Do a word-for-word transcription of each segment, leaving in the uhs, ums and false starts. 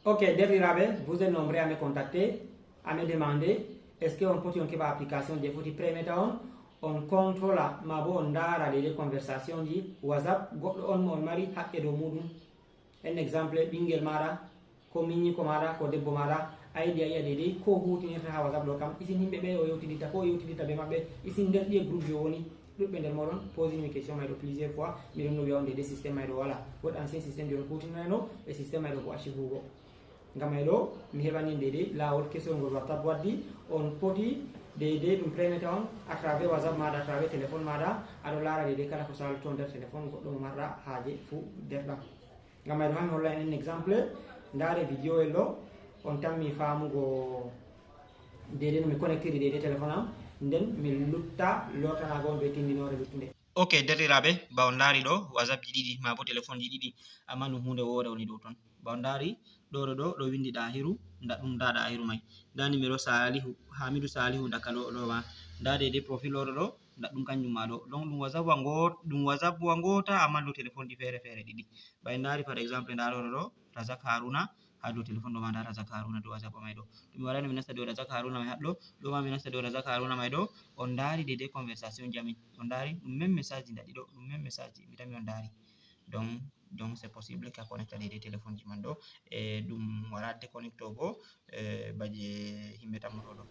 Ok, derɗiraaɓe, vous êtes nombreux à me contacter, à me demander, est-ce que on poti on keɓa application je foti première on, on contrôla ma bo on ndaara ɗe ɗe conversation ji WhatsApp goɗɗo on mo on mari haqqe dow muɗum. En exemple, ɓingel maɗa, ko miññiko maɗa, ko debbo maɗa, a yiɗi a yiya deydey ko hutinirta ha WhatsApp ɗo kam, isin himɓe ɓe o yewtiditta, ko o yewtiditta be maɓɓe, isin nder ɗiye groupe ji o woni. Ɗuɗɓe nder moɗon posini mi question may ɗo plusieurs fois, miɗon no wiya on deydey système may ɗo wala. Woɗ ancien système ji on kutinirayno, e système may ɗo ko acci hugo. Ngam may ɗo mi heɓani deydey laawol kesol ngol WhatsApp waddi, on poti deydey ɗum première on à travers WhatsApp maɗa, à travers téléphone maɗa, aɗo laara deydey kala ko saloto nder téléphone goɗɗo mo marɗa haaje fuu derɗam. Ngam may ɗo hami holla en exemple, ndaare vidéo el ɗo, on tammi faamugo deydey no mi connectiri deydey téléphone am, nden mi lutta lortanago on be tindinoore luttunde. Ok, derɗiraaɓe, ba on ndaari ɗo, WhatsApp ji ɗiɗi, ma bo téléphone ji ɗiɗi, amma ɗum huunde woore woni dow ton. Ba on ndaari, ɗo, ɗo, ɗo, ɗo windi Ɗahiru, nda ɗum nda Ɗahiru may. Nda numéro Salihu, Hamidu Salihu, nda ka ɗo, ɗo ma. Nda deydey profil ɗo, ɗo, ɗo, nda ɗum kanjum ma ɗo. Donc ɗum WhatsApp wa ngo-, ɗum WhatsApp wa ngoota, amma ɗum téléphone ji feere feere ɗiɗi. Ba en ndaari par exemple, nda ɗo, ɗo, ɗo, Razak Haruna, ha dow téléphone ɗo ma nda Razak Haruna dow WhatsApp may ɗo. To mi warayno mi nasta dow Razak Haruna may haɗɗo, ɗo ma mi nasta dow Razak Haruna may ɗo, on ndaari deydey conversation ji amin. On ndaari ɗum même message ji nda ɗiɗo, ɗum même message ji, mi tammi on ndaari. Donc, donc c'est possible ka connecta deydey téléphone ji man ɗo, e ɗum wara déconnecto bo, e baje himɓe tammoto ɗo.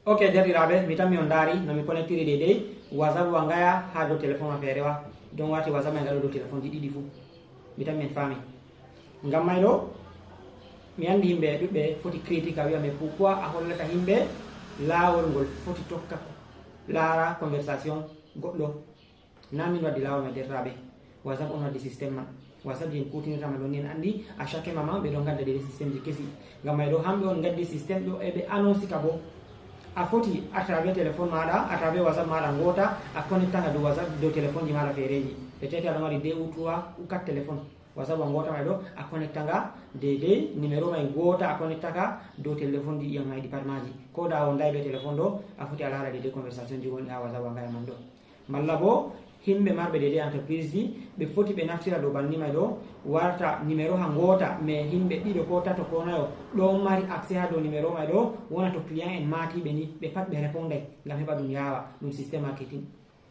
Ok, derɗiraaɓe, mi tammi on ndaari no mi connectiri deydey WhatsApp wa ngaya ha dow téléphone wa feere wa. Donc wati WhatsApp may ngaɗo dow téléphone ji ɗiɗi fuu. Mi tammi en faami. Ngam may ɗo, mi anndi himɓe ɗuɗɓe foti critique a wi'a mais pourquoi a hollata himɓe laawol ngol foti tokka laara conversation goɗɗo. Na min waddi laawol may derɗiraaɓe. WhatsApp on waddi système man. WhatsApp je en kutinirta man ɗon en anndi à chaque moment ɓe ɗon ngadda deydey système ji kesi. Ngam may ɗo hamɓe on ngaddi système ɗo e ɓe annonce ka bo. A foti à travers téléphone maɗa, à travers WhatsApp maɗa ngoota, a connecta nga dow WhatsApp, dow téléphone ji maɗa feereji. Peut-être aɗa mari deux ou trois ou quatre téléphone. WhatsApp wa ngoota may ɗo, a connecta nga deydey numéro may ngoota, a connecta ka dow téléphone ji ɗiyan may ɗi pat maji. Ko da wonday be téléphone ɗo, a foti a laara deydey conversation ji woni ha WhatsApp wa ngaya man ɗo. Malla bo, himɓe marɓe deydey entreprise ji, ɓe foti ɓe naftira dow banni may ɗo, warta numéro ha ngoota, mais himɓe ɗiɗo ko tato ko nayo ɗo mari accès ha dow numéro may ɗo, wona to client en maatiɓe ni, ɓe pat ɓe réponday, ngam heɓa ɗum yaawa, ɗum système marketing.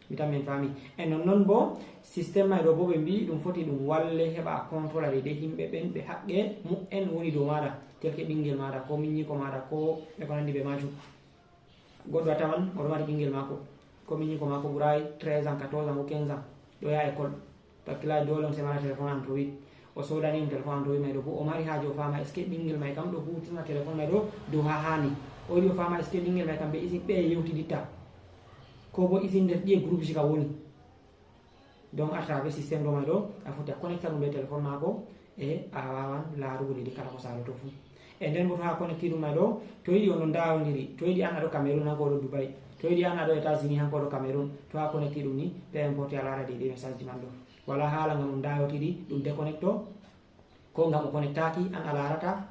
Mi tammi en faami. E non non bo, système may ɗo bo ɓe mbi'i ɗum foti ɗum walle heɓa a contrôla deydey himɓe ɓen ɓe haqqe mu'en woni dow maɗa, tel que ɓingel maɗa, ko miññiko maɗa, ko e ko nandi be majum. Goɗɗo a tawan oɗo mari ɓingel maako, ko miññiko maako ɓuraay treize ans, quatorze ans ou quinze ans, ɗo yaha école. Takkilaaji doole on semana téléphone Android. O soodani ɗum téléphone Android may ɗo bo o mari haaje o faama est-ce que ɓingel may kam ɗo huutirna téléphone may ɗo dow ha haani. O yiɗi o faama est-ce que ɓingel may kam be isin ɓeye yewtiditta. Ko bo isin nder ɗiye groupe ji ka woni. Donc à travers système ɗo may ɗo, a foti a connecta ɗum be téléphone maako e a wawan laarugo deydey kala ko saloto fuu. E nden bo to ha connecti ɗum may ɗo, to yiɗi on ɗo ndawondiri, to yiɗi an aɗo Cameroun, han ko ɗo Dubai, to yiɗi an aɗo États-Unis, han ko ɗo Cameroun, to ha connecti ɗum ni, peu importe a laara deydey message ji man ɗo. Wala haala ngam on ndawotiri, ɗum déconnecto, ko ngam o connectaki, an a laarata,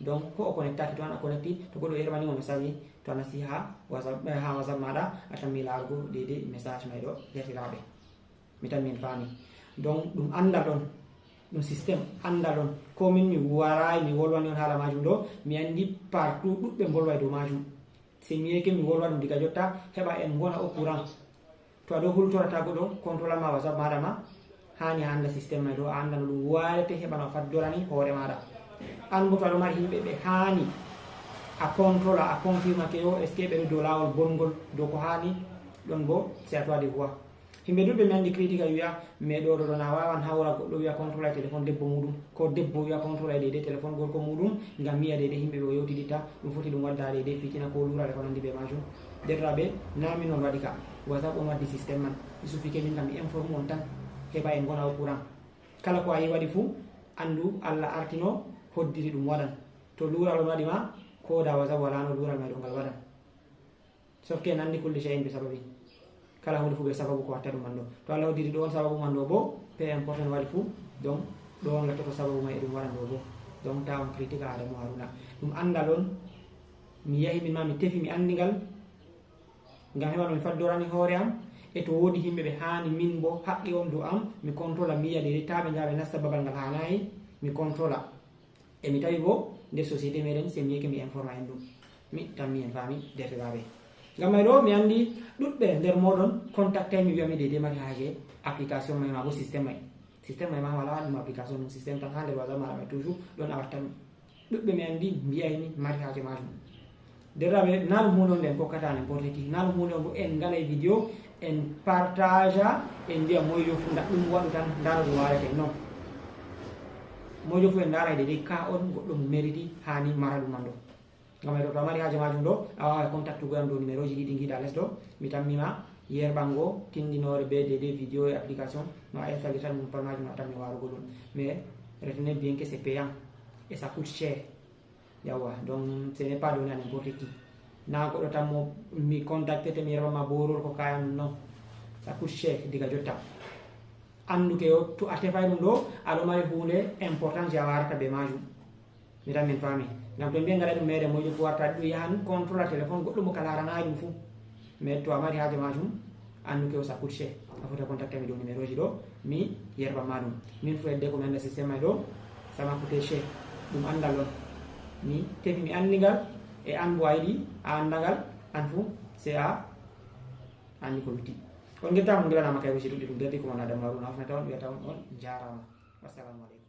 donc ko o connectaki to an a connecti, to goɗɗo yerɓani mo message, to a nasti ha WhatsApp, eh, ha WhatsApp maɗa, a tammi laarugo deydey message may ɗo, derɗiraaɓe. Mi tammi en faami. Donc ɗum anndal on, ɗum système anndal on. Ko min mi waraay mi wolwani on haala majum ɗo, mi anndi partout ɗuɗɓe mbolway dow majum. Si mi yehi mi wolwa ɗum diga jotta, heɓa en ngona au courant. To a ɗo hultorata goɗɗo, contrôle ma WhatsApp maɗa ma, haani a annda système may ɗo, a annda no ɗum warete, heɓa no a faddorani hoore maɗa. An bo to a ɗo mari himɓe ɓe haani a contrôle, a confirme que yo est-ce que ɓe ɗo dow laawol bongol, dow ko haani, ɗon bo c'est à toi de voir. Himɓe ɗuɗɓe mi anndi critique a wi'a, mais ɗo ɗo ɗo na wawan hawra goɗɗo wi'a contrôle ay téléphone debbo muɗum, ko debbo wi'a contrôle ay deydey téléphone gorko muɗum, ngam mi yi'a deydey himɓe ɓe o yewtiditta, ɗum foti ɗum wadda deydey fitina ko luural e ko nanndi be majum. Derɗiraaɓe, na min on waɗi ka, WhatsApp on waddi système man. Il suffit que min kam mi informe on tan, heɓa en ngona au courant. Kala ko a yi waɗi fuu, anndu Allah artino hoddiri ɗum waɗan. To luural on waɗi ma, ko da WhatsApp walaano luural may ɗo ngal waɗan. Sauf que nanndi kulli shay'in bi sababin. Kala huunde fuu be sababu ko watta ɗum man ɗo. To Allah hoddiri ɗo on sababu man ɗo bo, peu importe no waɗi fuu, donc ɗo on lattoto sababu may e ɗum waɗan ɗo bo. Donc ta on critique Adamu Haruna. Ɗum anndal on, mi yahi min ma mi tefi mi anndi ngal. Ngam heɓa no mi faddorani hoore am, e to woodi himɓe ɓe haani min bo haqqe on dow am, mi contrôla mi yi'a deydey ta ɓe njaha ɓe nasta babal ngal haanayi, mi contrôla. E mi tawi bo nder société meɗen, c'est mieux que mi informa en ɗum. Mi tammi en faami, derɗiraaɓe. Ngam may ɗo mi anndi ɗuɗɓe nder mooɗon contactay mi, wi'a mi Dédé mari haaje application may ma bo système may. Système may ma wala ɗum application, ɗum système tan ha nder WhatsApp maɗa may toujours ɗon a watta ɗum. Ɗuɗɓe mi anndi mbiyay mi mari haaje majum. Derɗiraaɓe, na ɗum huunde on nde en kokkata n'importe qui, na ɗum huunde on bo en ngaɗay vidéo, en partage'a, en mbi'a moyjo fu nda ɗum waɗu tan, nda no ɗum waɗete, non. Moyjo fu en ndaara Dédé ka on goɗɗo mo mérite haani mara ɗum man ɗo. Ngam ay to, to a mari haaje majum ɗo, a waaway contactugo yam dow numéroji ɗiɗi ngiɗa les ɗo. Mi tammi ma yerɓango tindinoore be Dédé vidéo e application no a installirta ɗum, par majum a tammi warugo ɗum. Mais retenez bien que c'est payant et ça coûte cher. Yawwa, donc ce n'est pas donné à n'importe qui. Na goɗɗo tan mo mi contactete mi yerɓa ma borol ko kayan, non. Ça coûte cher diga jotta. Annduke yo to a tefay ɗum ɗo, aɗo mari huunde important je a warata be majum. Mi tan min faami. Ngam to en mbiyan ngaɗa ɗum meɗen, moyjo fu warta ɗum yahan contrôle à téléphone goɗɗo mo ka laaranayi ɗum fu. Mais to a mari haaje majum, annduke o ça coûte cher. A foti a contacte mi dow numéroji ɗo, mi yerɓan ma ɗum. Min fu hedde ko mi annda système may ɗo, ça m'a coûté cher. Ɗum anndal on. Mi tefi mi anndi ngal, e an bo a yiɗi a annda ngal, an fu c'est a anndi ko lutti. On ngettama, on ngelanama kay aussi ɗuɗɗi ɗum derdi ko mon Adama Haruna hafnata on, wiyata on on njaarama. Wassalamu aleykum.